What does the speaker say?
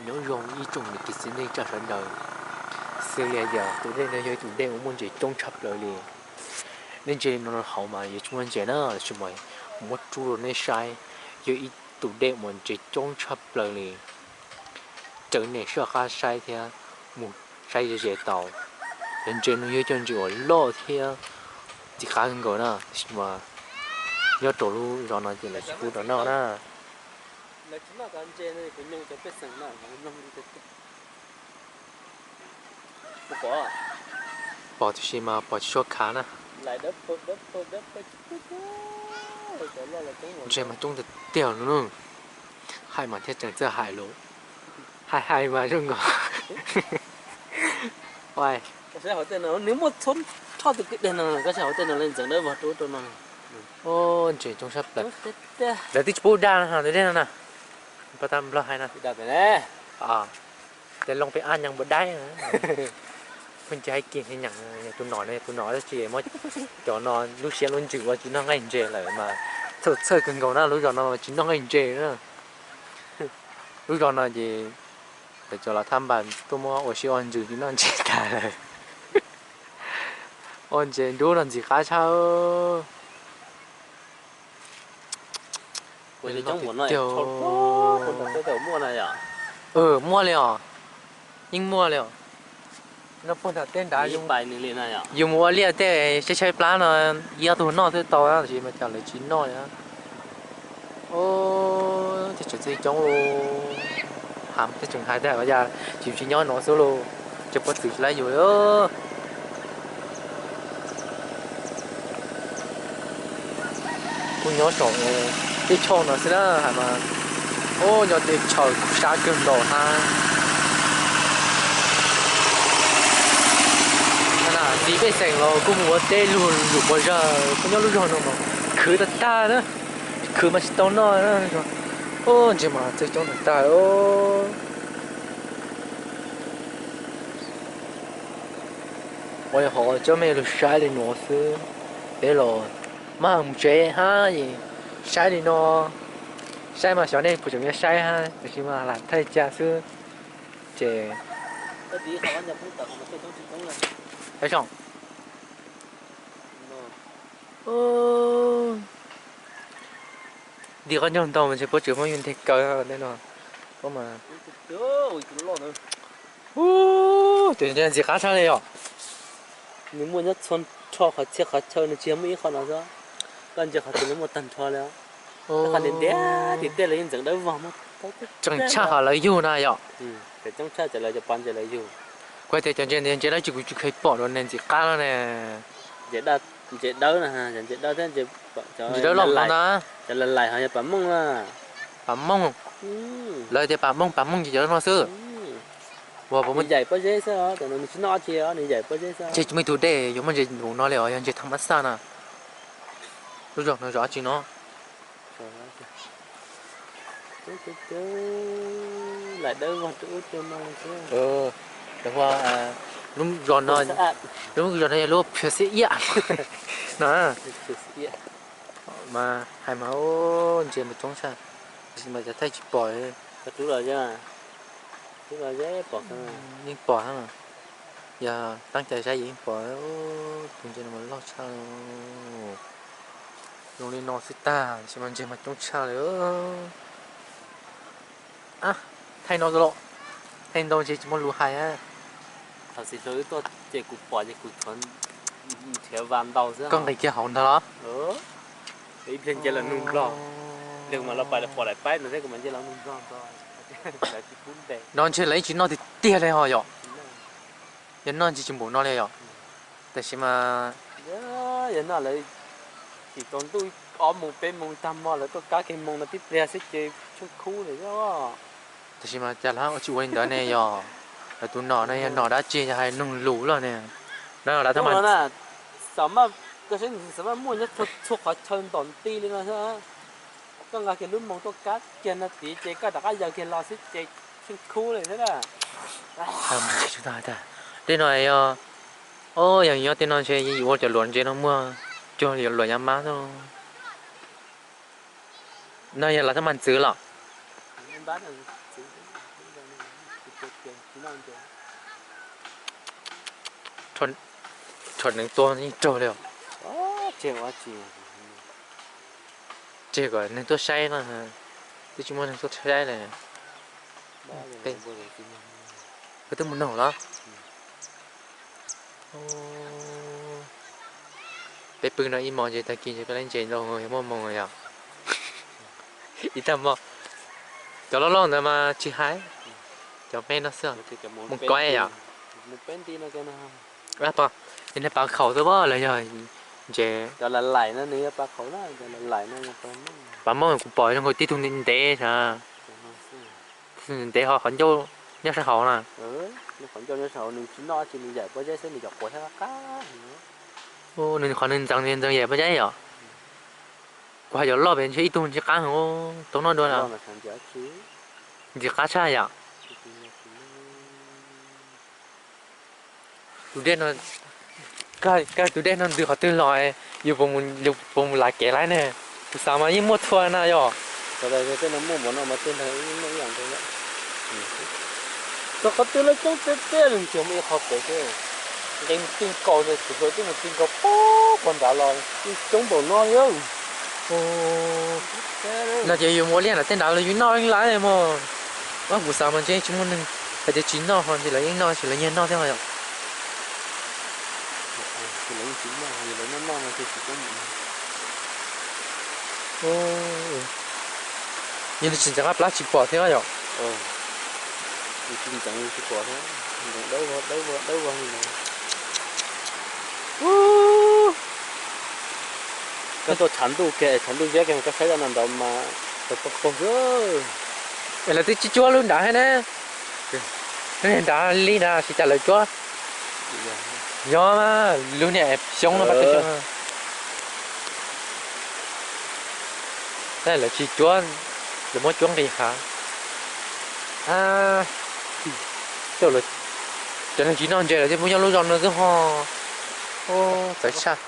Nyob zoo ib tsoom niam txiv kwv tij neej tsa sawv daws, xws li tias tus dej no yog ib tus dej uas muaj ntses coob tshaj plaws li. Nej ntsia li no rau hauv mas yuav tsis muaj ntses na, tab sis mas muab rub rau nej saib, yog ib tus dej uas ntses coob tshaj plaws li. Raws nej soj qab saib thiab mus saib ze ze tau, cov ntses no yog cov ntses uas loj thiab ntxim qab kawg nkaus na, tab sis mas nyob rau lub zos no ces lawv tsis pub rau noj na. Pom tiam sis mas pom tsis tshua khav na. Ntses mas coob tiag tiag li, hais mas thiaj tseem txawj hais lus, hais hais mas zoo nkaus. Nws muaj txhua roj tus kwj deg no, koj saib hauv tej no li ntxeev dawb vog rau rau no. Ntses coob sab plaws. Lawv twb tsis pub daj no, tus dej no na. Pab tab Nplog hais na. Tej loo peb ab nyees npua daib. Pheej cia hais kiag nyeem, tus nom no, tus nom tab sis muab cov no lub siab lub ntsws ua tsis noj nqaij ntses lawm mas txhawj txhawj kawg nkaus na, lub zos no mas tsis noj nqaij ntses na. Lub zos no ces lawv cov lav thab npas tuaj muab ua siab ua ntsws tsis noj ntses tag lawm. Ua ntses nrub no ntxim qab tshaj. Muaj li os, yeej muaj li os. No puag nram tej nrad, yus mus ua liaj tej tshaib tshaib plab no, ib ob tug noj twb tau, tab sis mas cas lawv tsis noj li. Tej tseem txawj coob, has tej tseem hais tias yog tsis tsis nyob no xwb los, ces puab txwv tsis laib yus li. Kuj nyob saum teb chaws no xwb na, hais mas, o, nyob teb chaws kuj sab kawg nkaus hab. Ntiv pej xeem los kuj mus ua teb lug lug quas zog, kuj nyob lub zog no mas khwv tag tag na, khwv mas tsis tau noj na. O, ntses mas txawj coob tag tag. Ua li hov coj mej lug saib li no xwb, peb los maj mus tsev hab es saib li no, saib mas xyov nej puas tseem yuav saib hab, tab sis mas lam thaij ca xwb. Ces nti qab ncauj ntau mas ntshe puab tseem muab yug nteg kaw tej no. Ub, tus ntses ntxim qab tshaj li yom. Nws muaj nyob txhua nrho qhov txhia qhov chaw, nws tsis yog muaj ib qho no xwb. Koj ntsia qhov twg nws muaj tag nrho li. Qhov ntiaj teb los yeej ntxeev dawb vog. Tseem tshaj qhov lawv yug na yom. Kuv hais tias cov ntses ntawd ntses dawb tsis, kuv tsis kheev pom dua ne, ntxim qab ne. Ntses dawb, ntses dawb loj na. Cov lais lais ho yog pas mooj na. Pas mooj. Lawv tias pas mooj, pas mooj ces cov no xwb. Yaim pob zeb xwb, nws tsis noj dab tsi, nws yaim pob zeb xwb. Ntshe tsis muaj ib tug dej yuav muaj ntses npaum no li os, yog ntses thaj mab xaj na. Lub zos no zos dab tsi no? Lub zos no, lub zos no yog lub phiaj xiab iab no. Mas hais mas ntses mas coob tshaj, tab sis mas cov thaij tsis pom. Yeej pom, yog teeb cai saib yeej pom. Tus ntses no mas loj tshaj, zoo li no xwb tag, tab sis mas ntses mas coob tshaj li. Thaij no los, thaij ntau ntshe tsis muaj lus hais. Thaum xib hwb tuaj ces kuv pom ces kuv nrhiav vas ntaus xwb. Koj nqis kiag hauv ntag los? Ib pliag nce los nug nplog, pliag kuv mam los pais pom daim paib no thiab kuv mam nce los nug nplog. No ntshe lawv yeej tsis noj tiag tiag li ho yom? Yog noj ntshe tsis npaum no li yom? Tab sis mas yog noj lawv tsis tau ntuj ob moos peb moos tag hmo lawv tuaj kab kiag moos no tib pliag xwb ces tsheej khub lawm. Tab sis mas cas lawv ua tsis ua li ntawd ne yog? Lawv tus nom no yog nom dab tsi, yog hais noog lus loj ne? No lawv tab mas, xav mas, koj saib, xav mas muaj nyob txhua qhov chaw ntom nti li no xwb. Koj nqa kiag lub moos tuaj kab kiag no tid ces koj rov qab yaws kiag los xwb ces tsheej khub li xwb na. Tej no yog, o, yog nyob tej no ntshe yus ua cov luam ntses no muag cuag luam yav mab xwb. No yog lawv tab mas ntxwv los? Rho neev tuag yeej raug li os. Tseg kom neeg tuaj saib no, twb tsis muaj neeg tuaj saib li. Koj twb mus noog los? Peb pw no ib hmos ces tag kis ces peb lab ntses ntau yog muaj moos yom. Ib tag hmo, cov loj loj ntawd mas tsis hais, cov me no xwb, moos koib yom. Pos, yog nej pab khaum xwb los yog ntses? Pab Hmoob kuv pom zoo nkaus tib tug ntev ntev, ntev ho qhov ncauj nyob sab hauv na. Nws qhov nws ntxeev ntxeev yaim pob zeb yom. Kuv hais cov loj pem ntshe ib tug ntshe qab heev, tau noj dua lawm. Ntxim qab tshaj yom. Tus dej no, kawg tus dej no ntws qhov twg los, yus puas mus lav kev laib ne? Kuv xav mas yeej muaj txhua na yom. Rau qhov twg lawv coob tiag tiag, nws tsuas muaj ib qho pem xwb. Nqe mus ti nkaus, tus hluas twb mus ti nkaus puag nrad los yeej coob npaum no li. No ces yus mus ua liaj nram tej nrad los yus noj yeej laib mog. Kuv xav mas ntshe tsis muaj neeg hais tias tsis noj ho, ntshe lawv yeej noj, tsis lawv nyiag noj thiab yom. Yog nws tsis ntxeev qab plab tsis pom thiab yom. Koj tuaj tshav ntuj kiag, tshav ntuj ziab kiag koj saib zaj no ntawd mas tau paug paug xwb. Es lawv twb tsis cuab lub nrad thiab ne. Lub niag nrad li nrad tsis cas lawv cuab. Yog mas lub niag xyoob no pab tau xyoob. Tab lawv tsis cuab, lawv muab cuab nqis hav. Cov neeg tsis noj ntses lawv thiaj pub nyob lub zos no xwb ho. Txawv tshaj.